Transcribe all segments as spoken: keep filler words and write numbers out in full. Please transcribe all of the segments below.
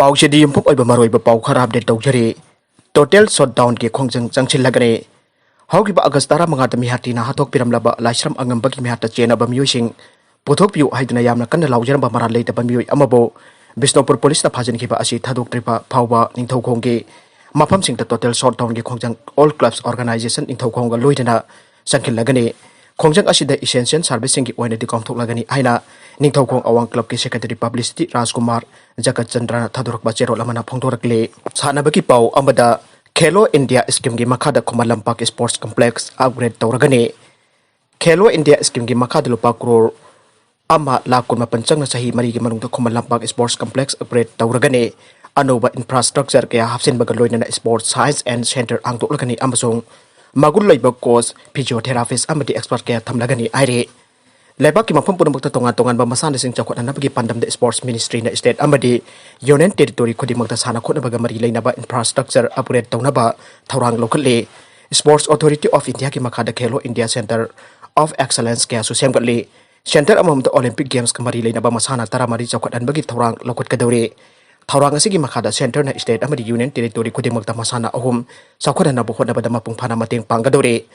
ꯄꯥꯎꯁꯤꯗꯤ ꯌꯨꯝꯐꯝ ꯑꯣꯏꯕ ꯃꯔꯨꯑꯣꯏꯕ ꯄꯥꯎ ꯈꯔ ꯑꯞꯗꯦꯠ ꯇꯧꯖꯔꯤ꯫ ꯇꯣꯇꯦꯜ ꯁꯣꯠꯗꯥꯎꯟꯒꯤ ꯈꯣꯡꯖꯪ ꯆꯪꯁꯤꯜꯂꯒꯅꯤ꯫ ꯍꯧꯈꯤꯕ ꯑꯥꯒꯁ ꯇꯔꯥꯃꯉꯥꯗ ꯃꯤꯍꯥꯠꯇꯤꯅ ꯍꯥꯠꯇꯣꯛꯄꯤꯔꯝꯂꯕ ꯂꯥꯏꯁ꯭ꯔꯝ ꯑꯉꯝꯕꯒꯤ ꯃꯤꯍꯥꯠꯇ ꯆꯦꯟꯅꯕ ꯃꯤꯑꯣꯏꯁꯤꯡ ꯄꯨꯊꯣꯛꯄꯤꯌꯨ ꯍꯥꯏꯗꯨꯅ ꯌꯥꯝꯅ ꯀꯟꯅ ꯂꯥꯎꯖꯔꯝꯕ ꯃꯔꯥꯜ ꯂꯩꯇꯕ ꯃꯤꯑꯣꯏ ꯑꯃꯕꯨ ꯕꯤꯁꯅꯨꯄꯨꯔ ꯄꯨꯂꯤꯁꯅ ꯐꯥꯖꯤꯟꯈꯤꯕ ꯑꯁꯤ ꯊꯥꯗꯣꯛꯇ꯭ꯔꯤꯕ ꯐꯥꯎꯕ ꯅꯤꯡꯊꯧꯈꯣꯡꯒꯤ ꯃꯐꯝꯁꯤꯡꯗ ꯇꯣꯇꯦꯜ ꯁꯣꯠꯗꯥꯎꯟꯒꯤ ꯈꯣꯡꯖꯪ ꯑꯣꯜ ꯀ꯭ꯂꯕꯁ ꯑꯣꯔꯒꯅꯥꯏꯖꯦꯁꯟ ꯅꯤꯡꯊꯧꯈꯣꯡꯒ ꯂꯣꯏꯅꯅ ꯆꯪꯁꯤꯜꯂꯒꯅꯤ꯫ ꯈꯣꯡꯖꯪ ꯑꯁꯤꯗ ꯏꯁꯦꯟꯁꯤꯌꯦꯜ ꯁꯥꯔꯚꯤꯁꯁꯤꯡꯒꯤ ꯑꯣꯏꯅꯗꯤ ꯀꯥꯎꯊꯣꯛꯂꯒꯅꯤ ꯍꯥꯏꯅ ꯅꯤꯡꯊꯧꯈꯣꯡ ꯑꯋꯥꯡ ꯀ꯭ꯂꯕꯀꯤ ꯁꯦꯀ꯭ꯔꯦꯇꯔꯤ ꯄꯕ꯭ꯂꯤꯁꯤꯇꯤ ꯔꯥꯖꯀꯨꯃꯥꯔ ꯖꯒꯠꯆꯟꯗ꯭ꯔꯅ ꯊꯥꯗꯣꯔꯛꯄ ꯆꯦꯔꯣꯜ ꯑꯃꯅ ꯐꯣꯡꯗꯣꯔꯛꯂꯤ꯫ ꯁꯥꯟꯅꯕꯒꯤ ꯄꯥꯎ ꯑꯃꯗ, ꯈꯦꯂꯣ ꯏꯟꯗꯤꯌꯥ ꯁ꯭ꯀꯤꯝꯒꯤ ꯃꯈꯥꯗ Khuman Lampak sports complex upgrade ꯇꯧꯔꯒꯅꯤ꯫ ꯈꯦꯂꯣ India ꯁ꯭ꯀꯤꯝꯒꯤ ꯃꯈꯥꯗ ꯂꯨꯄꯥ ꯀ꯭ꯔꯣꯔ ꯑꯃ ꯂꯥꯈ ꯀꯨꯟꯃꯥꯄꯟ ꯆꯪꯅ ꯆꯍꯤ ꯃꯔꯤꯒꯤ ꯃꯅꯨꯡꯗ Khuman Lampak sports complex upgrade ꯇꯧꯔꯒꯅꯤ꯫ ꯑꯅꯧꯕ ꯏꯟꯐ꯭ꯔꯥꯁ꯭ꯇ꯭ꯔꯛꯆꯔ ꯀꯌꯥ ꯍꯥꯞꯆꯤꯟꯕꯒ ꯂꯣꯏꯅꯅ ꯁ꯭ꯄꯣꯔꯠꯁ ꯁꯥꯏꯟꯁ ꯑꯦꯟ ꯁꯦꯟꯇꯔ ꯍꯥꯡꯗꯣꯛꯂꯒꯅꯤ ꯑꯃꯁꯨꯡ ꯃꯒꯨꯟ ꯂꯩꯕ ꯀꯣꯆ, ꯐꯤꯖꯤꯌꯣꯊꯦꯔꯥꯄꯤꯁ ꯑꯃꯗꯤ ꯑꯦꯛꯁꯄꯔꯠ ꯀꯌꯥ ꯊꯝꯂꯒꯅꯤ ꯍꯥꯏꯔꯤ꯫ ꯂꯩꯕꯥꯛꯀꯤ ꯃꯐꯝ ꯄꯨꯝꯅꯃꯛꯇ ꯇꯣꯉꯥꯟ ꯇꯣꯉꯥꯟꯕ ꯃꯁꯥꯟꯅꯁꯤꯡ ꯆꯥꯎꯈꯠꯍꯟꯅꯕꯒꯤ ꯄꯥꯟꯗꯝꯗ ꯁ꯭ꯄꯣꯔꯠꯁ ꯃꯤꯅꯤꯁꯇ꯭ꯔꯤꯅ ꯁ꯭ꯇꯦꯠ ꯑꯃꯗꯤ ꯌꯨꯅꯤꯌꯟ ꯇꯦꯔꯤꯇꯣꯔꯤ ꯈꯨꯗꯤꯡꯃꯛꯇ ꯁꯥꯟꯅ ꯈꯣꯠꯅꯕꯒ ꯃꯔꯤ ꯂꯩꯅꯕ ꯏꯟꯐ꯭ꯔꯥꯁ꯭ꯇ꯭ꯔꯛꯆꯔ ꯑꯞꯒ꯭ꯔꯦꯗ ꯇꯧꯅꯕ ꯊꯧꯔꯥꯡ ꯂꯧꯈꯠꯂꯤ꯫ ꯁ꯭ꯄꯣꯔꯠꯁ ꯑꯣꯊꯣꯔꯤꯇꯤ ꯑꯣꯐ ꯏꯟꯗꯤꯌꯥꯒꯤ ꯃꯈꯥꯗ ꯈꯦꯂꯣ ꯏꯟꯗꯤꯌꯥ ꯁꯦꯟꯇꯔ ꯑꯣꯐ ꯑꯦꯛꯁꯂꯦꯟꯁ ꯀꯌꯥꯁꯨ ꯁꯦꯝꯒꯠꯂꯤ꯫ ꯁꯦꯟꯇꯔ ꯑꯃꯃꯝꯗ ꯑꯣꯂꯤꯝꯄꯤꯛ ꯒꯦꯝꯁꯀ ꯃꯔꯤ ꯂꯩꯅꯕ ꯃꯁꯥꯟꯅ ꯇꯔꯥꯃꯔꯤ ꯆꯥꯎꯈꯠꯍꯟꯕꯒꯤ ꯊꯧꯔꯥꯡ ꯂꯧꯈꯠꯀꯗꯧꯔꯤ꯫ ꯊꯧꯔꯥꯡ ꯑꯁꯤꯒꯤ ꯃꯈꯥꯗ ꯁꯦꯟꯇꯔꯅ ꯁ꯭ꯇꯦꯠ ꯑꯃꯗꯤ ꯌꯨꯅꯤꯌꯟ ꯇꯦꯔꯤꯇꯣꯔꯤ ꯈꯨꯗꯤꯡꯃꯛꯇ ꯃꯁꯥꯟꯅ ꯑꯍꯨꯝ ꯆꯥꯎꯈꯠꯍꯟꯅꯕ ꯍꯣꯠꯅꯕꯗ ꯃꯄꯨꯡ ꯐꯥꯅ ꯃꯇꯦꯡ ꯄꯥꯡꯒꯗꯧꯔꯤ꯫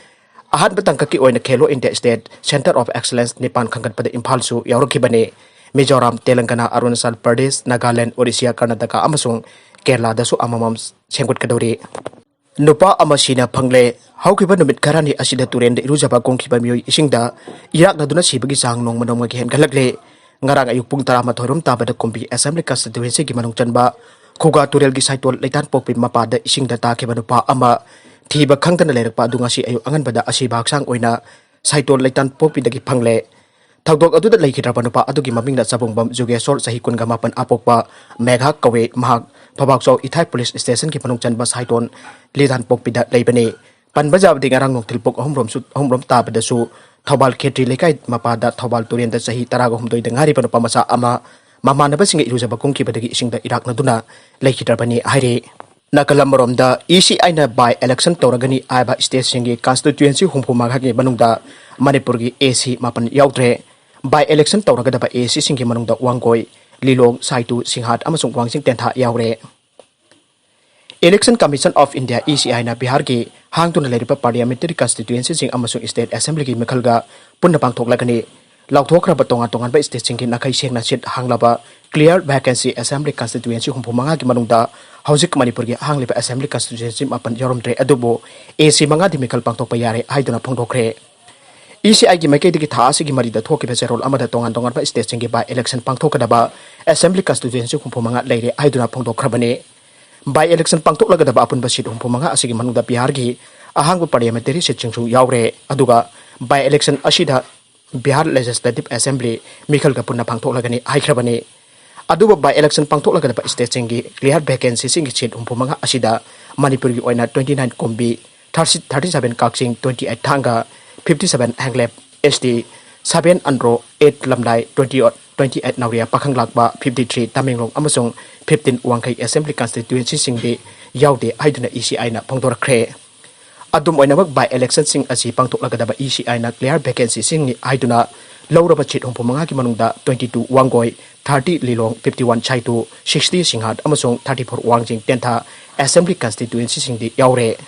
ꯑꯍꯥꯟꯕ ꯇꯥꯡꯀꯛꯀꯤ ꯑꯣꯏꯅ Khelo India state centre of excellence ꯅꯤꯄꯥꯟ ꯈꯟꯒꯠꯄꯗ ꯏꯝꯐꯥꯜꯁꯨ ꯌꯥꯎꯔꯛꯈꯤꯕꯅꯤ꯫ ꯃꯤꯖꯣꯔꯥꯝ, ꯇꯦꯂꯪꯒꯅꯥ, ꯑꯔꯨꯅꯥꯆꯜ ꯄ꯭ꯔꯗꯦꯁ, ꯅꯥꯒꯥꯂꯦꯟ, ꯑꯣꯔꯤꯁꯤꯌꯥ, ꯀꯔꯅꯥꯇꯀꯥ ꯑꯃꯁꯨꯡ ꯀꯦꯔꯂꯥꯗꯁꯨ ꯑꯃꯃꯝ ꯁꯦꯝꯒꯠꯀꯗꯧꯔꯤ꯫ ꯅꯨꯄꯥ ꯑꯃ ꯁꯤꯅ ꯐꯪꯂꯦ꯫ ꯍꯧꯈꯤꯕ ꯅꯨꯃꯤꯠ ꯈꯔꯅꯤ ꯑꯁꯤꯗ ꯇꯨꯔꯦꯟꯗ ꯏꯔꯨꯖꯕ ꯀꯨꯝꯈꯤꯕ ꯃꯤꯑꯣꯏ ꯏꯁꯤꯡꯗ ꯏꯔꯥꯛꯅꯗꯨꯅ ꯁꯤꯕꯒꯤ ꯆꯥꯡ ꯅꯣꯡꯃ ꯅꯣꯡꯃꯒꯤ ꯍꯦꯟꯒꯠꯂꯛꯂꯦ꯫ ꯉꯔꯥꯡ ꯑꯌꯨꯛ ꯄꯨꯡ ꯇꯔꯥꯃꯥꯊꯣꯏ ꯔꯣꯝ ꯇꯥꯕꯗ ꯀꯨꯝꯕꯤ ꯑꯦꯁꯦꯝꯕ꯭ꯂꯤ ꯀꯟꯁꯇꯤꯇ꯭ꯋꯦꯟꯁꯤꯒꯤ ꯃꯅꯨꯡ ꯆꯟꯕ ꯈꯨꯒꯥ ꯇꯨꯔꯦꯜꯒꯤ ꯁꯥꯏꯇꯣꯜ ꯂꯩꯇꯥꯟ ꯄꯣꯛꯄꯤ ꯃꯄꯥꯗ ꯏꯁꯤꯡꯗ ꯇꯥꯈꯤꯕ ꯅꯨꯄꯥ ꯑꯃ ꯊꯤꯕ ꯈꯪꯗꯅ ꯂꯩꯔꯛꯄ ꯑꯗꯨ ꯉꯁꯤ ꯑꯌꯨꯛ ꯑꯉꯟꯕꯗ ꯑꯁꯤꯕ ꯍꯛꯆꯥꯡ ꯑꯣꯏꯅ ꯁꯥꯏꯇꯣꯜ ꯂꯩꯇꯥꯟ ꯄꯣꯛꯄꯤꯗꯒꯤ ꯐꯪꯂꯦ꯫ ꯊꯧꯗꯣꯛ ꯑꯗꯨꯗ ꯂꯩꯈꯤꯗ꯭ꯔꯕ ꯅꯨꯄꯥ ꯑꯗꯨꯒꯤ ꯃꯃꯤꯡꯅ ꯆꯕꯨꯡꯕꯝ ꯖꯨꯒꯦꯁꯣꯔ, ꯆꯍꯤ ꯀꯨꯟꯒ ꯃꯥꯄꯟ, ꯑꯄꯣꯛꯄ ꯃꯦꯘꯥ ꯀꯧꯏ꯫ ꯃꯍꯥꯛ ꯐꯕꯥꯛꯆꯥꯎ ꯏꯊꯥꯏ ꯄꯨꯂꯤꯁ ꯁ꯭ꯇꯦꯁꯟꯒꯤ ꯃꯅꯨꯡ ꯆꯟꯕ ꯁꯥꯏꯇꯣꯟ ꯂꯤꯗꯥꯟꯄꯣꯛꯄꯤꯗ ꯂꯩꯕꯅꯤ꯫ ꯄꯟꯕ ꯌꯥꯕꯗꯤ ꯉꯔꯥꯡ ꯅꯨꯡꯊꯤꯜ ꯄꯨꯡ ꯑꯍꯨꯝ ꯔꯣꯝꯁꯨ, ꯑꯍꯨꯝ ꯔꯣꯝ ꯇꯥꯕꯗꯁꯨ ꯊꯧꯕꯥꯜ ꯈꯦꯇ꯭ꯔꯤ ꯂꯩꯀꯥꯏ ꯃꯄꯥꯗ ꯊꯧꯕꯥꯜ ꯇꯨꯔꯦꯟꯗ ꯆꯍꯤ ꯇꯔꯥꯒ ꯍꯨꯝꯗꯣꯏꯗ ꯉꯥꯏꯔꯤꯕ ꯅꯨꯄꯥ ꯃꯆꯥ ꯑꯃ ꯃꯃꯥꯟꯅꯕꯁꯤꯡꯒ ꯏꯔꯨꯖꯕ ꯀꯨꯝꯈꯤꯕꯗꯒꯤ ꯏꯁꯤꯡꯗ ꯏꯔꯥꯛꯅꯗꯨꯅ ꯂꯩꯈꯤꯗ꯭ꯔꯕꯅꯤ ꯍꯥꯏꯔꯤ꯫ ꯅꯥꯀꯜ ꯑꯃꯔꯣꯝꯗ ꯏ ꯁꯤ ꯑꯥꯏꯅ by election ꯇꯧꯔꯒꯅꯤ ꯍꯥꯏꯕ ꯁ꯭ꯇꯦꯠꯁꯤꯡꯒꯤ ꯀꯟꯁꯇꯤꯇ꯭ꯋꯦꯟꯁꯤ ꯍꯨꯝꯐꯨ ꯃꯉꯥꯒꯤ ꯃꯅꯨꯡꯗ ꯃꯅꯤꯄꯨꯔꯒꯤ ꯑꯦ ꯁꯤ ꯃꯥꯄꯟ ꯌꯥꯎꯗ꯭ꯔꯦ꯫ By election ꯇꯧꯔꯒꯗꯕ ꯑꯦ ꯁꯤꯁꯤꯡꯒꯤ ꯃꯅꯨꯡꯗ ꯋꯥꯡꯒꯣꯏ, ꯂꯤꯂꯣꯡ, ꯁꯥꯏꯇꯨ, ꯁꯤꯡꯍꯥꯠ ꯑꯃꯁꯨꯡ ꯋꯥꯡꯖꯤꯡ ꯇꯦꯟꯊꯥ ꯌꯥꯎꯔꯦ꯫ Election Commission of India, E C I ꯅ ꯕꯤꯍꯥꯔꯒꯤ ꯍꯥꯡꯗꯨꯅ ꯂꯩꯔꯤꯕ parliamentary constituencyꯁꯤꯡ ꯑꯃꯁꯨꯡ state assemblyꯒꯤ ꯃꯤꯈꯜꯒ ꯄꯨꯟꯅ ꯄꯥꯡꯊꯣꯛꯂꯒꯅꯤ꯫ ꯂꯥꯎꯊꯣꯛꯈ꯭ꯔꯕ ꯇꯣꯉꯥꯟ ꯇꯣꯉꯥꯟꯕ stateꯁꯤꯡꯒꯤ ꯅꯥꯈꯩ ꯁꯦꯡꯅ seat ꯍꯥꯡꯂꯕ clear vacancy assembly constituency ꯍꯨꯝꯐꯨ ꯃꯉꯥꯒꯤ ꯃꯅꯨꯡꯗ ꯍꯧꯖꯤꯛ ꯃꯅꯤꯄꯨꯔꯒꯤ ꯍꯥꯡꯂꯤꯕ assembly constituency ꯃꯥꯄꯟ ꯌꯥꯎꯔꯝꯗ꯭ꯔꯦ, ꯑꯗꯨꯕꯨ A C ꯃꯉꯥꯗꯤ ꯃꯤꯈꯜ ꯄꯥꯡꯊꯣꯛꯄ ꯌꯥꯔꯦ ꯍꯥꯏꯗꯨꯅ ꯐꯣꯡꯗꯣꯛꯈ꯭ꯔꯦ꯫ E C Iꯒꯤ ꯃꯥꯏꯀꯩꯗꯒꯤ ꯊꯥ ꯑꯁꯤꯒꯤ ꯃꯔꯤꯗ ꯊꯣꯛꯈꯤꯕ ꯆꯦꯔꯣꯜ ꯑꯃꯗ ꯇꯣꯉꯥꯟ ꯇꯣꯉꯥꯟꯕ stateꯁꯤꯡꯒꯤ by election ꯄꯥꯡꯊꯣꯛꯀꯗꯕ assembly constituency ꯍꯨꯝꯐꯨ ꯃꯉꯥ ꯂꯩꯔꯦ ꯍꯥꯏꯗꯨꯅ ꯐꯣꯡꯗꯣꯛꯈ꯭ꯔꯕꯅꯤ꯫ By election ꯄꯥꯡꯊꯣꯛꯂꯒꯗꯕ ꯑꯄꯨꯟꯕ seat ꯍꯨꯝꯐꯨ ꯃꯉꯥ ꯑꯁꯤꯒꯤ ꯃꯅꯨꯡꯗ ꯕꯤꯍꯥꯔꯒꯤ ꯑꯍꯥꯡꯕ parliamentary seatꯁꯤꯡꯁꯨ ꯌꯥꯎꯔꯦ꯫ ꯑꯗꯨꯒ by election ꯑꯁꯤꯗ ꯕꯤꯍꯥꯔ Legislative Assembly ꯃꯤꯈꯜꯒ ꯄꯨꯟꯅ ꯄꯥꯡꯊꯣꯛꯂꯒꯅꯤ ꯍꯥꯏꯈ꯭ꯔꯕꯅꯤ꯫ ꯑꯗꯨꯕꯨ by election ꯄꯥꯡꯊꯣꯛꯂꯒꯗꯕ stateꯁꯤꯡꯒꯤ clear vacancyꯁꯤꯡꯒꯤ seat ꯍꯨꯝꯐꯨ ꯃꯉꯥ ꯑꯁꯤꯗ ꯃꯅꯤꯄꯨꯔꯒꯤ ꯑꯣꯏꯅ twenty nine ꯀꯨꯝꯕꯤ, thirty seven ꯀꯛꯆꯤꯡ, twenty eight ꯊꯥꯡꯒ, fifty seven ꯍꯦꯡꯂꯦꯞ, S T, seven Andro, eight ꯂꯝꯂꯥꯏ, twenty eight ꯅꯥꯎꯔꯤꯌꯥ ꯄꯥꯈꯪ ꯂꯥꯛꯄ, fifty three ꯇꯃꯦꯡꯂꯣꯡ ꯑꯃꯁꯨꯡ fifteen ꯋꯥꯡꯈꯩ assembly constituencyꯁꯤꯡꯗꯤ ꯌꯥꯎꯗꯦ ꯍꯥꯏꯗꯨꯅ E C Iꯅ ꯐꯣꯡꯗꯣꯔꯛꯈ꯭ꯔꯦ꯫ ꯑꯗꯨꯝ ꯑꯣꯏꯅꯃꯛ, by electionꯁꯤꯡ ꯑꯁꯤ ꯄꯥꯡꯊꯣꯛꯂꯒꯗꯕ E C Iꯅ clear vacancyꯁꯤꯡꯅꯤ ꯍꯥꯏꯗꯨꯅ ꯂꯧꯔꯕ seat ꯍꯨꯝꯐꯨ ꯃꯉꯥꯒꯤ ꯃꯅꯨꯡꯗ twenty two ꯋꯥꯡꯒꯣꯏ, thirty ꯂꯤꯂꯣꯡ, fifty one ꯁꯥꯏꯇꯨ, sixty ꯁꯤꯡꯍꯥꯠ ꯑꯃꯁꯨꯡ thirty four ꯋꯥꯡꯖꯤꯡ ꯇꯦꯟꯊꯥ assembly constituencyꯁꯤꯡꯗꯤ ꯌꯥꯎꯔꯦ꯫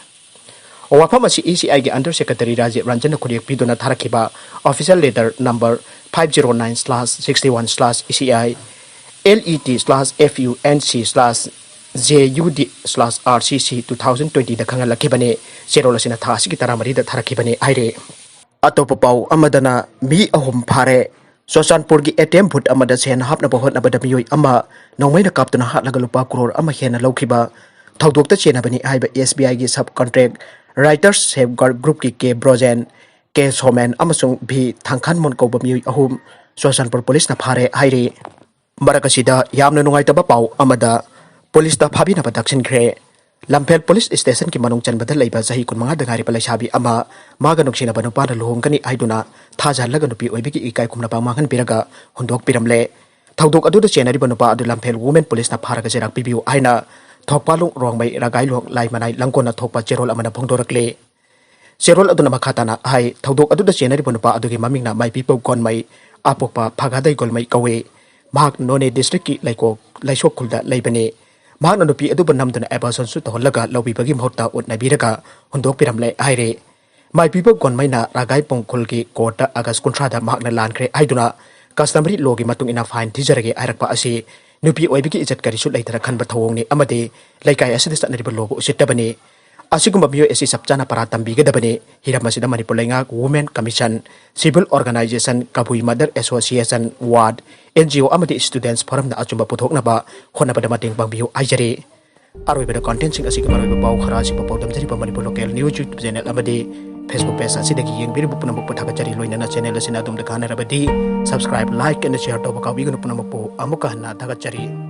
ꯋꯥꯐꯝ ꯑꯁꯤ E C Iꯒꯤ Under Secretary Rajiv ꯔꯟꯖꯟꯅ ꯈꯨꯠꯌꯦꯛ ꯄꯤꯗꯨꯅ ꯊꯥꯔꯛꯈꯤꯕ official letter number five zero nine slash sixty one slash E C I L E T slash F U N C slash J U D slash R C C two thousand twentyꯗ ꯈꯪꯍꯜꯂꯛꯈꯤꯕꯅꯤ꯫ ꯆꯦꯔꯣꯜ ꯑꯁꯤꯅ ꯊꯥ ꯑꯁꯤꯒꯤ ꯇꯔꯥꯃꯔꯤꯗ ꯊꯥꯔꯛꯈꯤꯕꯅꯤ ꯍꯥꯏꯔꯤ꯫ ꯑꯇꯣꯞꯄ ꯄꯥꯎ ꯑꯃꯗꯅ, ꯃꯤ ꯑꯍꯨꯝ ꯐꯥꯔꯦ꯫ ꯆꯨꯔꯆꯥꯟꯄꯨꯔꯒꯤ ATM booth ꯑꯃꯗ ꯁꯦꯟ ꯍꯥꯞꯅꯕ ꯍꯣꯠꯅꯕꯗ ꯃꯤꯑꯣꯏ ꯑꯃ ꯅꯣꯡꯃꯩꯅ ꯀꯥꯞꯇꯨꯅ ꯍꯥꯠꯂꯒ ꯂꯨꯄꯥ ꯀ꯭ꯔꯣꯔ ꯑꯃ ꯍꯦꯟꯅ ꯂꯧꯈꯤꯕ ꯊꯧꯗꯣꯛꯇ ꯆꯦꯟꯅꯕꯅꯤ ꯍꯥꯏꯕ S B Iꯒꯤ sub contract Writers Safeguard Groupꯀꯤ K Brojen, K showman ꯑꯃꯁꯨꯡ V ꯊꯥꯡꯈꯥꯟꯃꯣꯟ ꯀꯧꯕ ꯃꯤꯑꯣꯏ ꯑꯍꯨꯝ ꯆꯨꯔꯆꯥꯟꯄꯨꯔ ꯄꯨꯂꯤꯁꯅ ꯐꯥꯔꯦ ꯍꯥꯏꯔꯤ꯫ ꯃꯔꯛ ꯑꯁꯤꯗ ꯌꯥꯝꯅ ꯅꯨꯡꯉꯥꯏꯇꯕ ꯄꯥꯎ ꯑꯃꯗ ꯄꯨꯂꯤꯁꯇ ꯐꯥꯕꯤꯅꯕ ꯇꯛꯁꯤꯟꯈ꯭ꯔꯦ꯫ ꯂꯝꯐꯦꯜ ꯄꯨꯂꯤꯁ ꯁ꯭ꯇꯦꯁꯟꯒꯤ ꯃꯅꯨꯡ ꯆꯟꯕꯗ ꯂꯩꯕ ꯆꯍꯤ ꯀꯨꯟꯃꯉꯥꯗ ꯉꯥꯏꯔꯤꯕ ꯂꯩꯁꯥꯕꯤ ꯑꯃ ꯃꯥꯒ ꯅꯨꯡꯁꯤꯅꯕ ꯅꯨꯄꯥꯅ ꯂꯨꯍꯣꯡꯒꯅꯤ ꯍꯥꯏꯗꯨꯅ ꯊꯥꯖꯍꯜꯂꯒ ꯅꯨꯄꯤ ꯑꯣꯏꯕꯒꯤ ꯏꯀꯥꯏ ꯈꯨꯝꯅꯕ ꯃꯥꯡꯍꯟꯕꯤꯔꯒ ꯍꯨꯟꯗꯣꯛꯄꯤꯔꯝꯂꯦ꯫ ꯊꯧꯗꯣꯛ ꯑꯗꯨꯗ ꯆꯦꯟꯅꯔꯤꯕ ꯅꯨꯄꯥ ꯑꯗꯨ ꯂꯝꯐꯦꯜ women ꯄꯨꯂꯤꯁꯅ ꯐꯥꯔꯒ ꯆꯩꯔꯥꯛ ꯄꯤꯕꯤꯌꯨ ꯍꯥꯏꯅ ꯊꯧꯕꯥꯜ ꯔꯣꯡꯃꯩ ꯔꯒꯥꯏꯂꯣꯡ ꯂꯥꯏꯃꯅꯥꯏ ꯂꯪꯒꯣꯜꯅ ꯊꯣꯛꯄ ꯆꯦꯔꯣꯜ ꯑꯃꯅ ꯐꯣꯡꯗꯣꯔꯛꯂꯤ꯫ ꯆꯦꯔꯣꯜ ꯑꯗꯨꯅ ꯃꯈꯥ ꯇꯥꯅ ꯍꯥꯏ, ꯊꯧꯗꯣꯛ ꯑꯗꯨꯗ ꯆꯦꯟꯅꯔꯤꯕ ꯅꯨꯄꯥ ꯑꯗꯨꯒꯤ ꯃꯃꯤꯡꯅ ꯃꯥꯏꯄꯤꯄꯧ ꯒꯣꯟꯃꯩ, ꯑꯄꯣꯛꯄ ꯐꯥꯒꯥꯗꯩ ꯒꯣꯜꯃꯩ ꯀꯧꯏ꯫ ꯃꯍꯥꯛ ꯅꯣꯅꯦ ꯗꯤꯁꯇ꯭ꯔꯤꯛꯀꯤ ꯂꯩꯀꯣꯛ ꯂꯩꯁꯣꯛ ꯈꯨꯜꯗ ꯂꯩꯕꯅꯤ꯫ ꯃꯍꯥꯛꯅ ꯅꯨꯄꯤ ꯑꯗꯨꯕꯨ ꯅꯝꯗꯨꯅ ꯑꯦꯕꯣꯔꯁꯟꯁꯨ ꯇꯧꯍꯜꯂꯒ ꯂꯧꯕꯤꯕꯒꯤ ꯃꯍꯨꯠꯇ ꯎꯠꯅꯕꯤꯔꯒ ꯍꯨꯟꯗꯣꯛꯄꯤꯔꯝꯂꯦ ꯍꯥꯏꯔꯤ꯫ ꯃꯥꯏꯄꯤꯕ ꯒꯣꯟꯃꯩꯅ ꯔꯥꯒꯥꯏꯄꯣꯡ ꯈꯨꯜꯒꯤ ꯀꯣꯔꯠꯇ ꯑꯥꯒꯁ ꯀꯨꯟꯊ꯭ꯔꯥꯗ ꯃꯍꯥꯛꯅ ꯂꯥꯟꯈ꯭ꯔꯦ ꯍꯥꯏꯗꯨꯅ customary lawꯒꯤ ꯃꯇꯨꯡ ꯏꯟꯅ fine ꯊꯤꯖꯔꯒꯦ ꯍꯥꯏꯔꯛꯄ ꯑꯁꯤ ꯅꯨꯄꯤ ꯑꯣꯏꯕꯒꯤ ꯏꯖꯠ ꯀꯔꯤꯁꯨ ꯂꯩꯇꯅ ꯈꯟꯕ ꯊꯧꯑꯣꯡꯅꯤ ꯑꯃꯗꯤ ꯂꯩꯀꯥꯏ ꯑꯁꯤꯗ ꯆꯠꯅꯔꯤꯕ lawꯕꯨ ꯎꯁꯤꯠꯇꯕꯅꯤ꯫ ꯑꯁꯤꯒꯨꯝꯕ ꯃꯤꯑꯣꯏ ꯑꯁꯤ ꯆꯞ ꯆꯥꯅ ꯄꯔꯥ ꯇꯝꯕꯤꯒꯗꯕꯅꯤ꯫ ꯍꯤꯔꯝ ꯑꯁꯤꯗ ꯃꯅꯤꯄꯨꯔ ꯂꯩꯉꯥꯛ, Women Commission, civil organisation, ꯀꯕꯨꯏ Mother Association, WAD, NGO ꯑꯃꯗꯤ Students Forumꯅ ꯑꯆꯨꯝꯕ ꯄꯨꯊꯣꯛꯅꯕ ꯍꯣꯠꯅꯕꯗ ꯃꯇꯦꯡ ꯄꯥꯡꯕꯤꯌꯨ ꯍꯥꯏꯖꯔꯤ꯫ ꯑꯔꯣꯏꯕꯗ contentꯁꯤꯡ ꯑꯁꯤꯒꯤ ꯃꯔꯨꯑꯣꯏꯕ ꯄꯥꯎ ꯈꯔ ꯑꯁꯤꯕꯨ ꯄꯥꯎꯗꯝꯖꯔꯤꯕ Manipur Local News YouTube channel ꯑꯃꯗꯤ Facebook page ꯑꯁꯤꯗꯒꯤ ꯌꯦꯡꯕꯤꯔꯤꯕ ꯄꯨꯝꯅꯃꯛꯄꯨ ꯊꯥꯒꯠꯆꯔꯤ꯫ ꯂꯣꯏꯅꯅ channel ꯑꯁꯤꯅ ꯑꯗꯣꯝꯗ ꯀꯥꯟꯅꯔꯕꯗꯤ subscribe, like and share ꯇꯧꯕ ꯀꯥꯎꯕꯤꯒꯅꯨ꯫ ꯄꯨꯝꯅꯃꯛꯄꯨ ꯑꯃꯨꯛꯀ ꯍꯟꯅ ꯊꯥꯒꯠꯆꯔꯤ꯫